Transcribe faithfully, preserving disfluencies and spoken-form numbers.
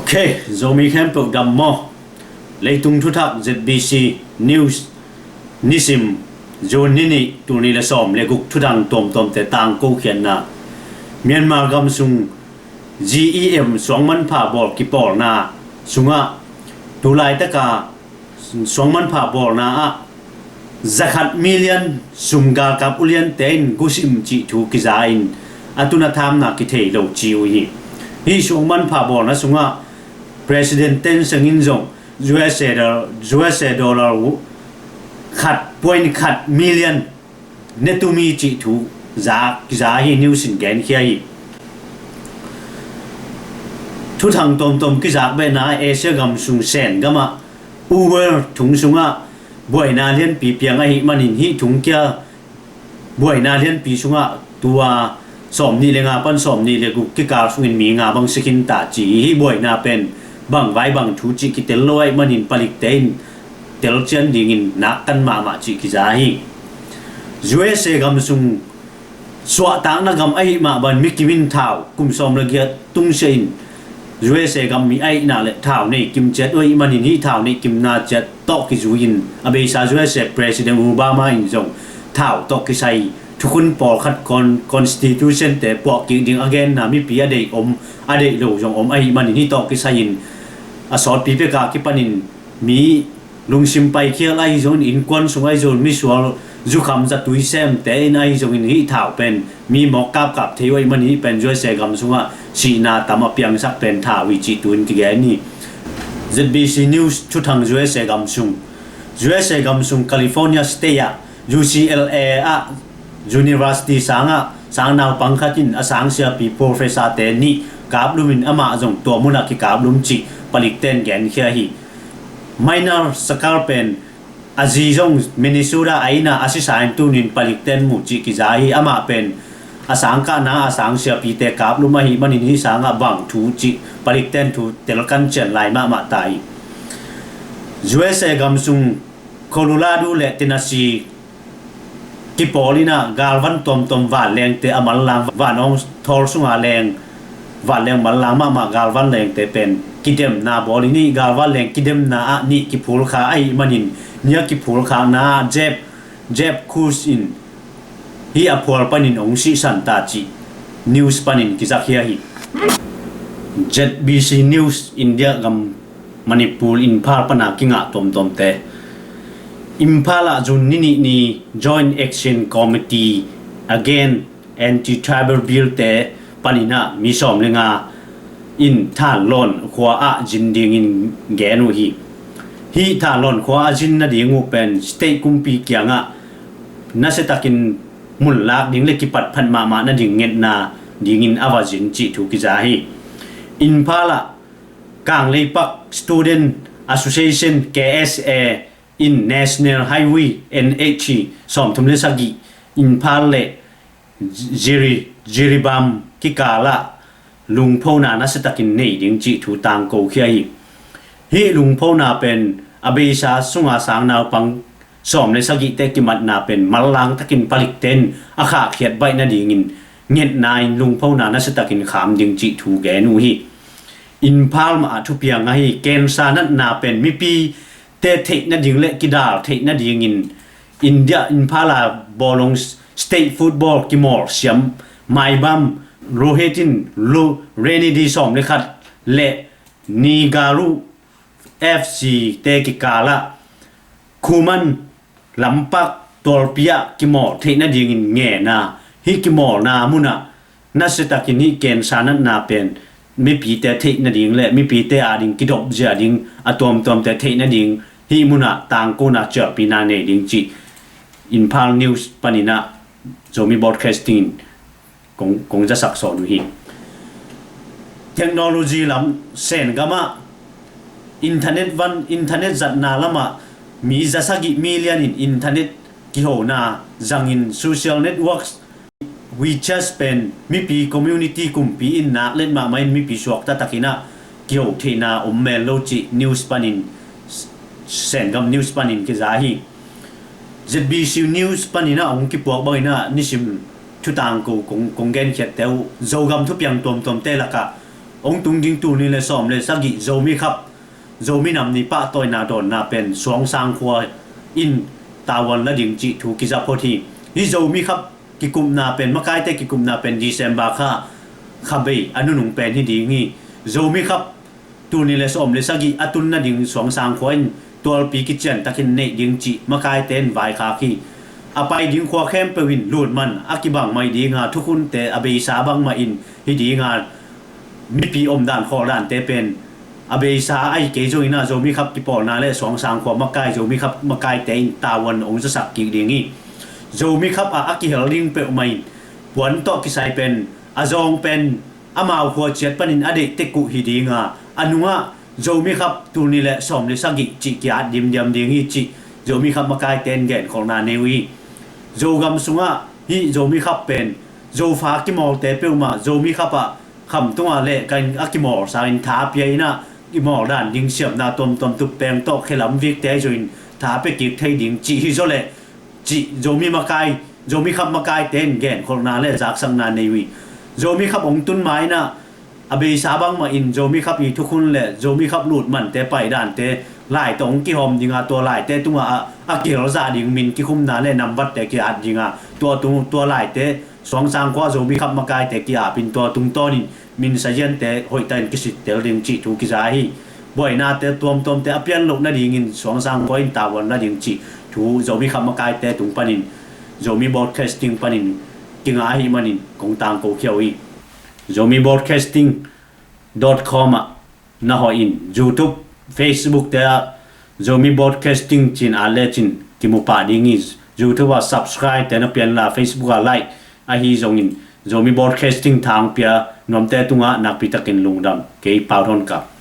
Ok, Zomi khempeuh dam maw? Leitung thuthak Z B C News nisim June ni nih, tul nih le sawm le guk thuthang tuamtuamte tangko khiatna. Myanmar gam sung G E M suangmanpha bawl kipawlna sungah tulaitaka suangmanpha bawlna ah zakhat million sum galkap uliante in gusim cih thu kiza in a tun a thamna kithei lo ci uh hi. Hih suangmanpha bawlna sungah President Thein Sein in zong U S A dollar, U S A dollar uh khat point khat million ne tumi cih thu za kiza hi, news in genkhia hi. Thuthang tomtom kizak behna Asia gam sung Sen gam ah Uber thung sungah buaina lianpi piang ahih manin hih thung kia buaina lianpi sungah tua sawm nih le nga pan sawm nih le guk kikal sungin mi nga bang si khin ta ci hi. Hih buaina pen bang vai bang thu cih kitel lo ahih manin palikte in telcian dingin nak kan mahmah cih kiza hi. U S A gam sung suahtakna gam ahih mah bangin mi kim in thau kum sawm le giat tungsiah in U S A gam mi ahihna le thau nei kim ciat uh ahih manin hih thau nei kimna ciat tawh kizui in a beisa U S A President Obama in zong thau tawh kisai thukhun pawlkhat con-, constitution te puah kik ding a genna mipi a deih om a deih lo zong om ahih manin hih tawh kisai in a sawtpi peka kipanin mi lungsim paikhial ahi zongin innkuan sung ahi zongin misual zukham zatui semte in ahi zongin hih thau pen mi mawk kapkap thei uh ahih manin hih pen U S A gam sungah sihna tam a piangsak pen thau hi cih tu-in kigen hi. Z B C News thuthang U S A gam sung. U S A gam sung California State ah U C L A ah University sangah sang naupang khat in a sang siapi professor te nih kaplumin amah zong tua munah kikaplum cih palikten genkhia hi. Minor Sakar pen a zi zong Minnesota a inn ah a sisa in tunin palikten mu cih kiza hi. Amah pen a sang kahna a sang siapite kaplum ahih manin hih sangah bang thu cih palikten thu telkan cian lai mahmah ta hi. U S A gam sung Colorado le Tennessee kipawl in ah galvan tomtom vanlengte a manlang, van awng thawl sunga leng vanleng manlang mahmah galvan lengte pen kidemna bawl in hih galvan leng kidemna ah nih kiphulkha ahih manin nih a kiphulkhakna ah Jeb, Jeb Cruz in hih a phual panin hong sihsan ta cih news panin kizakhia hi. Z B C News India gam Manipur Imphal pana kingah tuamtuamte. Imphal ah June ni nih ni Joint Action Committee Against Anti-Tribal Bill te panin ah mi sawm le nga in Thanlon khua ah zin dingin gen uh hi. Hih Thanlon khua a zin nading uh pen state kumpi kiangah nasiatakin munlak ding le kipatphat mahmah nading ngetna dingin a va zin cih thu kiza hi. Imphal ah Kangleipak Student Association, K S A, in National Highway N H sawmthum le sagih Imphal le Jiri-, Jiribam kikalah lungphona nasiatakin nei ding cih thu tangkokhia hi. Hih lungphona pen a beisa sunga sang naupang sawm le sagihte kimatna pen manlang takin palikten a khahkhiat baih nadingin ngetna in lungphona nasiatakin kham ding cih thu gen uh hi. Imphal mah ah thupiang ahi cancer natna pen mipite theih nading le kidal theih nadingin India Imphal a bawlung state football kimawl siam Maibam Rohit in Lo-, Renedy sawm le khat le Nigaru F C te kikalah Khuman lampak tualpi ah kimawl theih nadingin ngen a, hih kimawlna munah nasiatakin hih cancer natna pen mipite theih nading le mipite ading kidop zia ding a tuamtuamte theih nading hih munah tangkona cialpina nei ding cih Imphal News panin ah Zomi Broadcasting in kong, kong zasak sawn uh hi. Technology lam Sen gam ah internet van, internet zatna lamah mi za sagih million in internet kihona zangin social networks WeChat pen mipi community kumpi in nak let mahmah in mipi suakta takin ah kiho theihna om mel lo cih news panin, Sen gam news panin kiza hi. Z B C News panin ah hong kipuak bangin ah nisim thutangko kong, kong genkhiatte uh Zogam thupiang tuamtuamte lakah Hong tung ding tul nih le sawm le sagih Zomi Cup, Zomi nam ni pahtawina dawnna pen Suangsang khua in tavuan la ding cih thu kiza phot hi. Hih Zomi Cup kikupna pen, makaite kikupna pen December kha, kha bei a nunung pen hi ding hi. Zomi Cup tul nih le sawm le sagih a tun nading Suangsang khua in tualpi kician takin neih ding cih makaite in vaikhak hi. A pai ding khua khempeuh in lutman a kibang mai dinga, thukhunte a beisa bangmah in hi dinga, mipi omdan khawldante pen a beisa ahi kei zongin ah Zomi Cup kipawlna le Suangsang khua makai Zomi Cup makaite in tavuan hong zasak kik ding hi. Zomi Cup ah a kihel ding peuhmah in puan tawh kisai pen a zawng pen amau khua ciat panin a deih tek uh hi dinga, a nungah Zomi Cup tul nih le sawm le sagih cih ki-at dimdiam ding hi cih Zomi Cup makaite in genkholhna nei uh hi. Zogam sungah hih Zomi Cup pen Zofa kimawlte peuhmah Zomi Cup ah khamtungah le kan a kimawl sangin tha pia in ah, kimawl dan ding siamna tuamtuam tuppeng tawh khelam vikte zoin tha pia kik thei ding cih hi zaw leh cih Zomi makai, Zomi Cup makaite in genkholhna le zaksakna nei uh hi. Zomi Cup hong tun ma in ah a beisa bangmah in Zomi Cup i thukhun le Zomi Cup lutmante paidante lai tawh hong kihawm dinga, tua laite tungah a, a kihel zah ding min kikhumna le nambatte ki-at dinga, tua tung, tua laite Suangsang khua Zomi Cup makaite ki-apin tua tungtawnin min saziante hoihtakin kisittel ding cih thu kiza hi. Buainate tuamtuamte a pian loh nadingin Suangsang khua in tavuan la ding cih thu Zomi Cup makaite tung panin, Zomi Broadcasting panin kinga ahih manin kong tangko khia uh hi. Zomi Broadcasting dot com ah na hawh in, YouTube, Facebook te ah Zomi Broadcasting ci-in at lecin kimu pah ding hi. YouTube ah subscribe te na pian la, Facebook ah like, ahi zongin Zomi Broadcasting thang pia nuamte tungah nakpi takin lungdam. Kei Pau Thawn Kap.